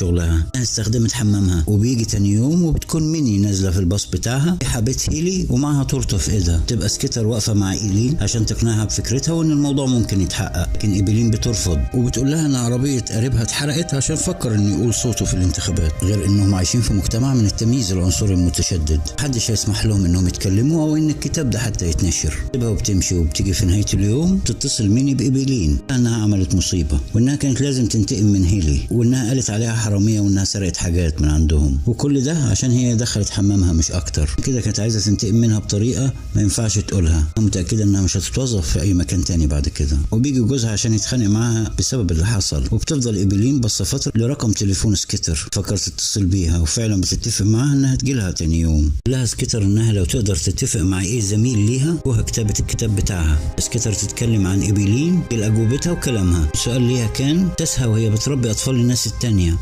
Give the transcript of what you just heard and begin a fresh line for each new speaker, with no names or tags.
شغلها، استخدمت حمامها. وبيجي تاني يوم وبتكون ميني نازله في الباص بتاعها حبيت هيلي ومعها تورته في ايدها. تبقى سكيتر واقفة مع ايلين عشان تقنعها بفكرتها وان الموضوع ممكن يتحقق، لكن ايبلين بترفض وبتقول لها ان عربية قريبها اتحرقت عشان فكر انه يقول صوته في الانتخابات، غير انهم عايشين في مجتمع من التمييز العنصري المتشدد، محدش هيسمح لهم انهم يتكلموا او ان الكتاب ده حتى يتنشر. تبقى وبتمشي، وبتيجي في نهاية اليوم تتصل ميني بايبلين انها عملت مصيبة وانها كانت لازم تنتقم من هيلي وانها قالت عليها حرامية وانها سرقت حاجات من عندهم، وكل ده عشان هي دخلت حمامها مش اكتر. كده كانت عايزه تنتقم منها بطريقة ما ينفعش تقولها، متاكدة انها مش هتتوظف في اي مكان تاني بعد كده. وبيجي جوزها عشان يتخانق معاها بسبب اللي حصل، وبتفضل ايبلين بص فترة لرقم تليفون سكيتر، فكرت تتصل بيها وفعلا بتتفق معاها انها تجيلها تاني يوم. لها سكيتر انها لو تقدر تتفق مع ايه زميل ليها وهي كتابه الكتاب بتاعها. سكيتر تتكلم عن ايبلين باجوبتها وكلامها. السؤال ليها كان تسهى وهي بتربي اطفال الناس التانية،